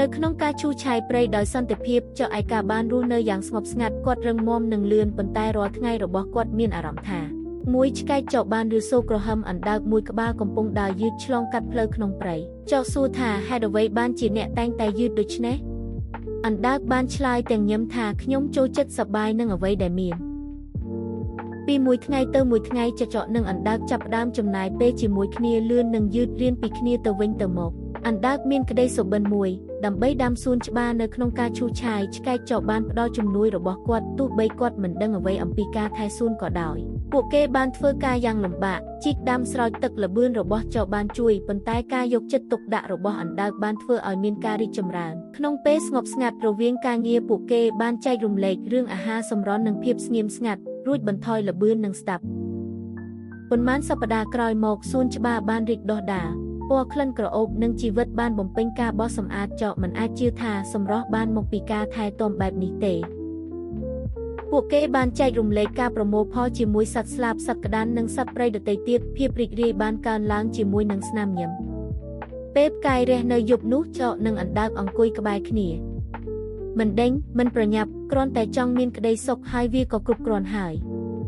នៅក្នុងការឈូសឆាយព្រៃដោយសន្តិភាពចកឯកាបានរស់នៅយ៉ាងស្ងប់ស្ងាត់គាត់រឹងមាំនិងលឿនប៉ុន្តែរាល់ថ្ងៃរបស់គាត់មានអារម្មណ៍ថាមួយឆ្កែចកបានឬសូក្រហមអណ្ដើកមួយក្បាលកំពុងដើរយឺតឆ្លងកាត់ផ្លូវក្នុងព្រៃចកសួរថាហេតុអ្វីបានជាអ្នកតែងតែយឺតដូច្នេះអណ្ដើកបានឆ្លើយទាំងញឹមថាខ្ញុំចូលចិត្តសប្បាយនឹងអ្វីដែលមានពីមួយថ្ងៃទៅមួយថ្ងៃចចកនិងអណ្ដើកចាប់ផ្ដើមចំណាយពេលជាមួយគ្នាលឿននិងយឺតរៀនពីគ្នាទៅវិញទៅមកអណ្ដើកមានក្តីសុបិនមួយដើម្បីដាំសួនច្បារនៅក្នុងការឈូសឆាយឆ្កែចកបានផ្ដល់ជំនួយរបស់គាត់ទោះបីគាត់មិនដឹងអ្វីអំពីការថែសួនក៏ដោយពួកគេបានធ្វើការយ៉ាងលំបាកជីកដាំស្រោចទឹកល្បឿនរបស់ចកបានជួយប៉ុន្តែការយកចិត្តទុកដាក់របស់អណ្ដើកបានធ្វើឲ្យមានការរីកចម្រើនក្នុងពេលស្ងប់ស្ងាត់រវាងការងារពួកគេបានចែករំលែករឿងអាហារសម្រន់និងភាពស្ងៀមស្ងាត់រួចបន្ថយល្បឿននិងស្ដាប់ប៉ុន្មានសប្តាហ៍ក្រោយមកសួនច្បារបានរីកដុះដាលពណ៌ក្លិនក្រអូបនិងជីវិតបានបំពេញការបោសសម្អាតចកមិនអាចជឿថាសម្រស់បានមកពីការថែទាំបែបនេះទេពួកគេបានចែករំលែកការប្រមូលផលជាមួយសត្វស្លាបសត្វក្តាន់និងសត្វព្រៃដទៃទៀតភាពរីករាយបានកើនឡើងជាមួយនឹងស្នាមញញឹមពេលផ្កាយរះនៅយប់នោះចកនិងអណ្ដើកអង្គុយក្បែរគ្នាមិនដេញមិនប្រញាប់គ្រាន់តែចង់មានក្តីសុខហើយវាក៏គ្រប់គ្រាន់ហើយ។